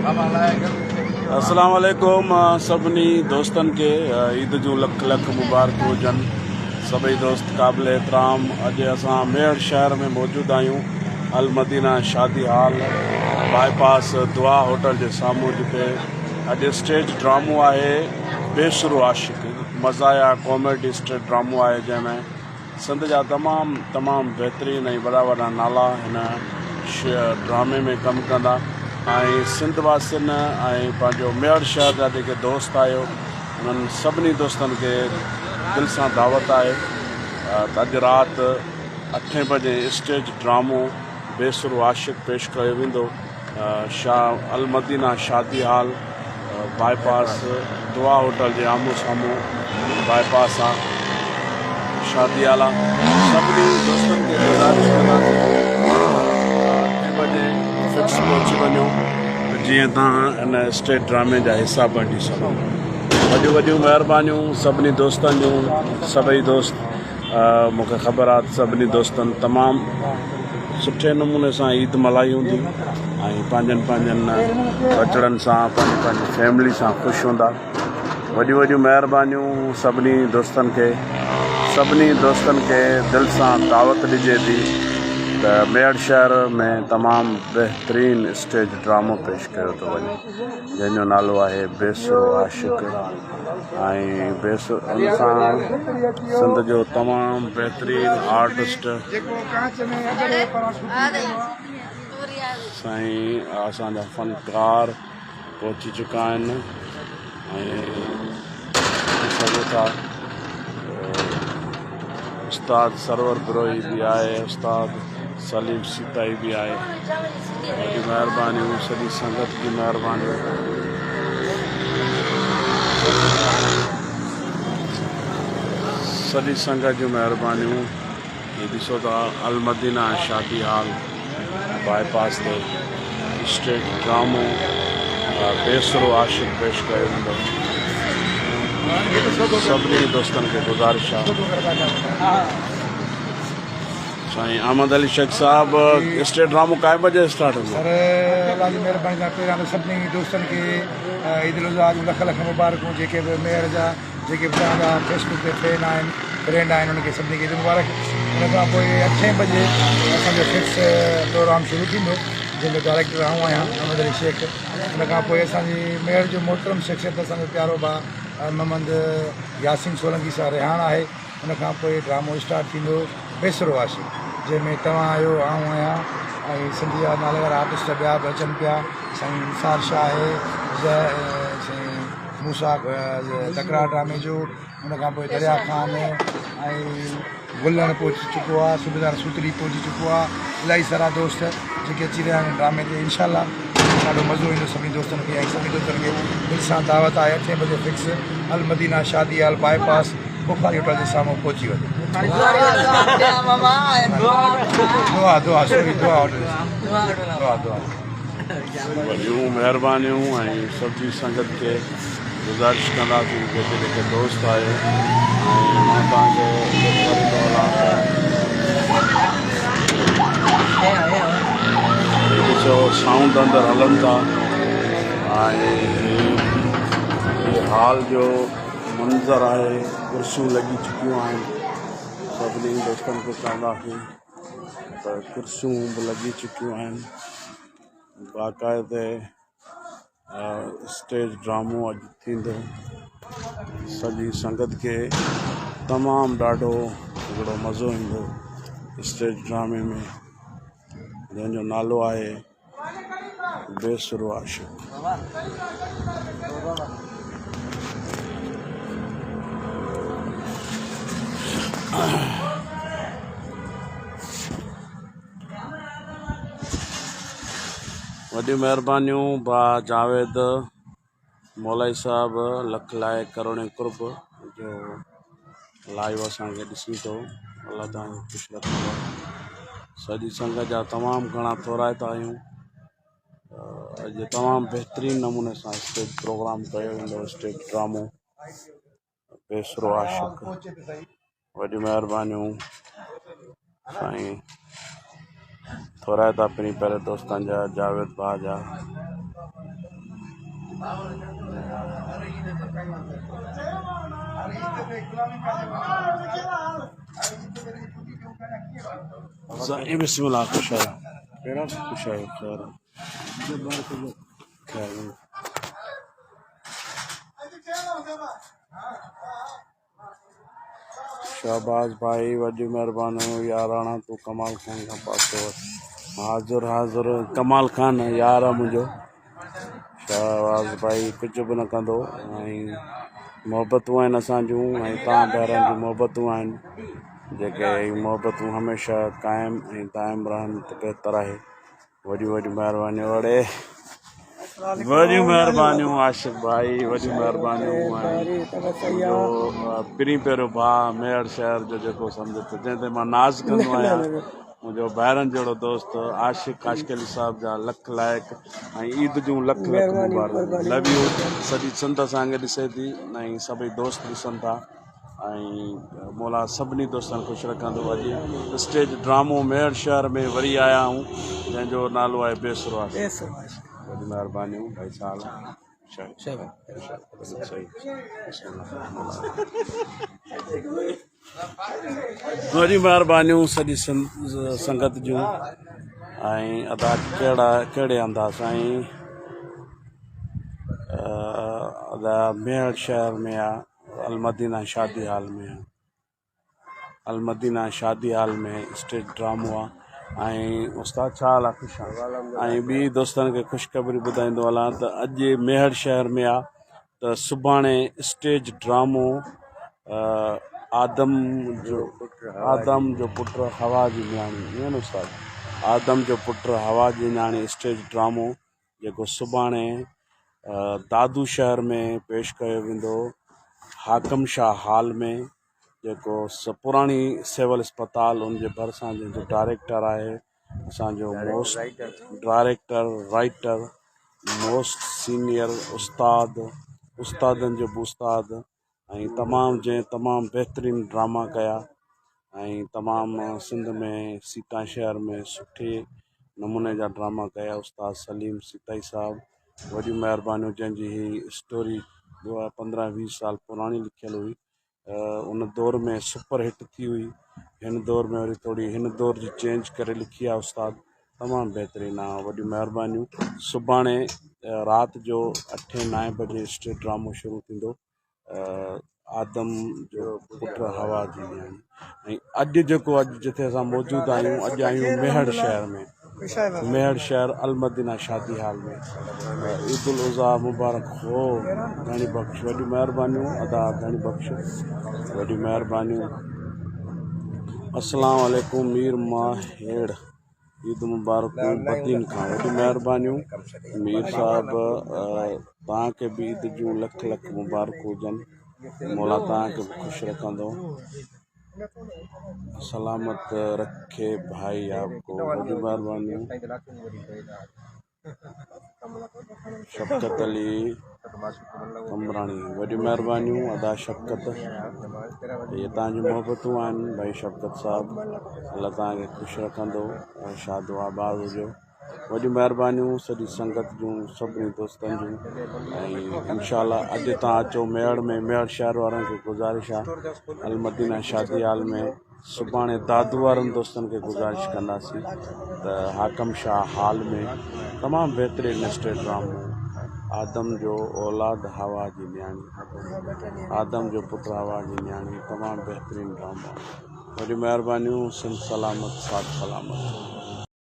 اسلام عليڪم سڀني دوستن کي عيد جون لک لک مبارڪون هجن سڀئي دوست قابل احترام اڄ اسان ميهڙ شهر ۾ موجود آهيون المدينه شادي هال باء پاس دعا هوٽل جي سامهون جتي اڄ اسٽيج ڊرامو آهي بيسرو عاشق مزايا ڪاميڊي اسٽيج ڊرامو آهي جنهن ۾ سنڌ جا تمام تمام بهترين ۽ وڏا وڏا نالا هن ڊرامي ۾ ڪم ڪندا ۽ سنڌ واسين ۽ پنهنجو ميهڙ شهر جا جيڪي دوست آهيو انهن سڀني دوستن کي دل سان دعوت آهي ته اڄ رات اٺين بجي اسٽيج ڊرامو بيسرو عاشق پيش ڪيو ويندو شاهه المدينه شادي هال باء پاس دعا هوٽل جي آمهون سامهون باء پاس آ شادي هال آ سڀني دوستن کي گذارش ڪنداسين اٺين بجي فڪس پهچي وڃو ته جيئن توهان ان اسٽيج ڊرامي جا حصا بڻجي سگهو وڏيون وڏيون مهربانيون سڀني دوستن جون سڀئي دوست مون کي خبر آ ته سڀني دوستن تمام سٺي نموني سان عيد ملهائي هوندي ۽ پنهنجن پنهنجن ٻچڙن سان پنهنجي پنهنجي فيملي سان خوش هوندا وڏيون وڏيون مهربانيون سڀني دوستن کي سڀني دوستن کي دل سان دعوت ڏجي ٿي ته ميهڙ شهر ۾ تمام بهترين اسٽيج ڊرامو پيش ڪيو ٿو وڃي جنهن جو نالو آهي بيسرو عاشق ۽ بيس ان سان سنڌ جو تمام بهترين آرٽسٽ سائين اسان جا فنڪار پهچي چڪا آهن ۽ ڏسي سگهو ٿا استاد سرور بروهي به آهي استاد سليم سيتائي به آهي وڏي مهربانيون سڄي سنگت جي مهربانيون سڄي سنگت جون مهربانيون هي ڏسو ته المدينه شادي هال باء پاس تي اسٽيج ڊرامو بيسرو عاشق پيش ڪيو ويندو سڀني دوستن کي گذارش آهي سائين احمد علي شيخ صاحب اسٽيج ڊرامو ڪائين بجي اسٽارٽ هوندو؟ سر الله جي مهرباني سان پهريان ته سڀني دوستن کي عيد الاضحيٰ جون لک لک مبارڪون جيڪي به ميهڙ جا جيڪي به توهان جا فيس بڪ تي فين آهن فرينڊ آهن انهن کي سڀني کي عيد مبارڪ ان کان پوء اٺين بجي اسان جو فڪس پروگرام شروع ٿيندو جنهن جو ڊائريڪٽر آئون آهيان احمد علي شيخ ان کان پوء اسان جي ميهڙ جو محترم شخصيت اسان جو پيارو ڀاء محمد ياسين سولنگي صاحب رهاڻ آهي ان کان پوء ڊرامو اسٽارٽ ٿيندو بيسرو عاشق جنهن ۾ توهان آهيو آئون آهيان ۽ سنڌ جا ناليوارا آرٽسٽ ٻيا به اچن پيا سائين نثار شاهه سائين موسيٰ تڪرار ڊرامي جو ان کان پوء دريا خان ۽ گلڻ پهچي چڪو آهي صوبيدار سوتري پهچي چڪو آهي الاهي سارا دوست جيڪي اچي رهيا آهن ڊرامي تي انشاء الله ڏاڍو مزو ايندو سڀني دوستن کي ۽ سڀني دوستن کي دل سان دعوت آهي اٺين بجي فڪس المدينه شادي هال باء پاس بخاري هوٽل جي سامهون پهچي وڃو. دعا دعا سوري دعا هوٽل جي سامهون دعا دعا. وڏيون مهربانيون ۽ سڀني سنگت کي گذارش ڪنداسين جيڪي جيڪي دوست آهيو ۽ مان توهان کي ڏيکاريندو هلان ته هي ڏسو سائونڊ اندر هلن ٿا ۽ هي هال جو منظر آهي ڪرسيون لڳي چڪيون آهن سڀني دوستن کي چونداسين ته ڪرسيون به لڳي چڪيون آهن باقاعدي اسٽيج ڊرامو اڄ ٿيندو سڄي سنگت کي تمام ڏاڍو هڪڙو مزو ايندو اسٽيج ڊرامي ۾ جنهن جو نالو آهي بي سرو عاشق. وڏيون مهربانيون ڀاء جاويد مولائي صاحب لک لائق ڪروڙين قرب جو لائيو اسان کي ڏسين ٿو الله توهان کي خوش رکندو سڄي سنگت جا تمام گهڻا ٿورائتا آهيون اڄ تمام بهترين نموني سان اسٽيج پروگرام ڪيو ويندو اسٽيج ڊرامو بيسرو عاشق وڏيون مهربانيون سائين ٿورائتا پرين پهرين دوستن جا جاويد ڀاء جا. سائين بسم الله خوش آهيو ڪهڙا خوش آهيو خير خير. شهباز ڀائي وڏيون مهربانيون ياراڻا تون ڪمال خان کان پاسو وٺ. حاضر حاضر ڪمال خان يار آ منهنجو شهباز ڀائي ڪجهه به نه ڪندو ۽ محبتون آهن اسان جون ۽ توهان ڀائرن جون محبتون آهن جيڪي محبتون هميشه قائم ۽ دائم رهن ته بهتر آهي. وڏيون وڏيون مهربانيون اڙي وڏيون مهربانيون عاشق ڀائي وڏيون مهربانيون منهنجو پرين پيرو ڀاء ميهڙ شهر جو جيڪو سمجهه ته جنهن تي مان ناز ڪندو آهيان منهنجو ڀائرن جهڙو دوست عاشق عاشق علي صاحب جا لک لائق ۽ عيد جون لک لک مبارڪون لو يو سڄي سنڌ اسان کي ڏسي ٿي ۽ سڀئي دوست ڏسن ٿا ۽ مولا سڀني دوستن خوش رکندو. اڄ اسٽيج ڊرامو ميهڙ شهر ۾ وري آيا آهيون جنهن جو نالو آهي بي سرو عاشق. وڏي مهربانيون ڀائي صاحب. وڏي مهربانيون سڄي سنگت جون ۽ ادا ڪهڙا ڪهڙي انداز سائين ادا ميهڙ شهر ۾ آ المدينه شادي هال ۾ آ المدينه شادي هال ۾ اسٽيج ڊرامو آ ۽ استاد ڇا حال آ خوش آ ۽ ٻي دوستن کي خوشخبري ٻڌائيندو هلان ته اڄ ميهڙ شهر ۾ آ ته سڀاڻي اسٽيج ڊرامو آدم جو آدم جو پٽ هوا جي نياڻي ائين نه استاد آدم جو پٽ هوا جي نياڻي اسٽيج ڊرامو جيڪو سڀاڻي دادو شهر ۾ پيش ڪيو ويندو حاڪم شاهه هال ۾ جيڪو پراڻي سول اسپتال ان جي ڀرسان جنهن جو ڊائريڪٽر آهي اسانجو most director writer most senior استاد استادن جو به استاد ۽ تمام جنهن تمام بهترين ڊراما ڪيا ۽ تمام سنڌ ۾ سيتا شهر ۾ سٺي نموني جا ڊراما ڪيا استاد سليم سيتائي صاحب وڏيون مهربانيون جنهن جي هي اسٽوري 15 20 سال پراڻي لکيل هئي ان دور ۾ سپر هٽ ٿي هئي هن دور ۾ وري ٿوري هن دور جي چينج ڪري لکي آهي استاد تمام بهترين آ وڏيون مهربانيون سڀاڻي رات جو اٺين نائين بجي اسٽيج ڊرامو شروع ٿيندو آدم جو پٽ هوا جي نياڻي ۽ اڄ جيڪو اڄ جتي اسان موجود آهيون اڄ آهيون ميهڙ شهر ۾ ميهڙ شهر المدينه شادي هال ۾ عيد الاضحيٰ مبارڪ هو ڌڻي بخش وڏيون مهربانيون ادا ڌڻي بخش وڏيون مهربانيون السلام عليڪم مير ماهيڙ عيد مبارڪون بدين کان وڏيون مهربانيون مير صاحب توهان کي به عيد جون لک لک مبارڪون هجن مولا توهان کي به خوش رکندو سلامت رکي ڀائي آپ کو وڏيون مهربانيون شفقت علي قمبراڻي وڏيون مهربانيون ادا شفقت اهي توهان جون محبتون آهن ڀائي شفقت صاحب الله توهان کي خوش رکندو ۽ شاد و آباد هجو وڏيون مهربانيون سڄي سنگت جون سڀني دوستن جون ۽ انشاء الله اڄ توهان اچو ميهڙ ۾ ميهڙ شهر وارن کي گذارش آهي المدينه شادي هال ۾ سڀاڻي دادو وارن دوستن کي گذارش ڪنداسين ته حاڪم شاهه هال ۾ تمام بهترين اسٽيج ڊرامو آدم جو اولاد حوا جي نياڻي آدم جو پٽ حوا جي نياڻي تمام بهترين ڊرامو وڏيون مهربانيون سنڌ سلامت ساٿ سلامت.